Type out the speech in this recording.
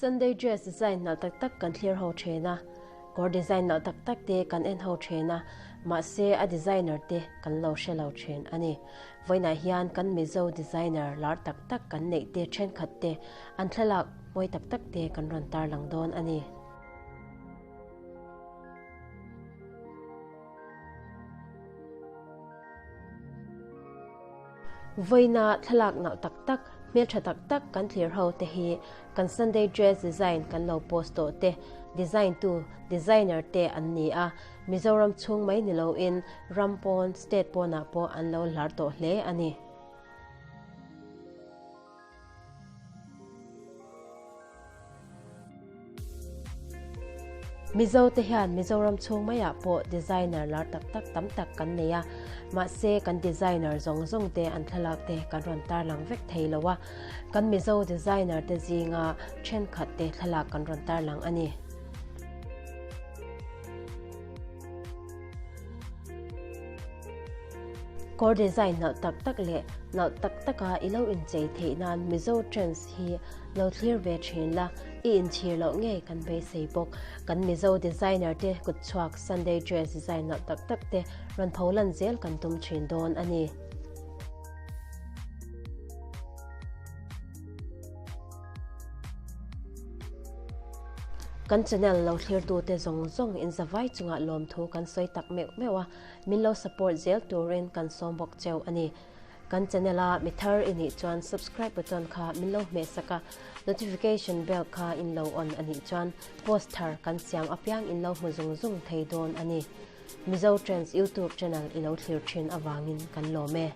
Sunday dress design nalh tak tak kan thlir ho then a, kawr design nalh tak tak te kan en ho then a, mahse a designer te kan lo hre lo then a ni. Vawiinah hian kan Mizo designer lar tak tak kan neih te thenkhat te an thlalak mawi tak tak te kan rawn tarlang dawn a ni. Vawiina thlalak nalh tak tak, hmeltha tak tak kan thlir ho te hi kan Sunday dress design kan lo post tawh te, design tu, designer te an ni a, Mizoram chhung mai ni loin ram pawn, state pawnah pawh an lo hlar tawh hle a ni. Mizo te hian Mizoram chhung maiah pawh designer lar tak tak tam tak kan nei a, mahse kan designer zawng zawng te an thlalak te kan rawn tarlang vek thei lo a, kan Mizo designer te zinga thenkhat te thlalak kan rawn tarlang a ni. Kawr design nalh tak tak leh nalh tak taka i lo inchei theih nan Mizo Trends hi lo thlir ve thin la, i inchhir loh ngei kan beisei bawk. Kan Mizo designer te kutchhuak Sunday dress design nalh tak tak te rawn pho lan zel kan tum thin dawn a ni. Kan channel lo thlirtute zawng zawng inzavai chungah lawmthu kan sawi tak meuh meuh a, min lo support zel turin kan sawm bawk cheu a ni. Kan channel a mi thar i nih chuan subscribe button kha min lo hmeh sak a, notification bell kha in lo on a nih chuan post thar kan siam apiang in lo hmu zung zung thei dawn a ni. Mizo Trends YouTube channel i lo thlir thin avangin kan lawm e.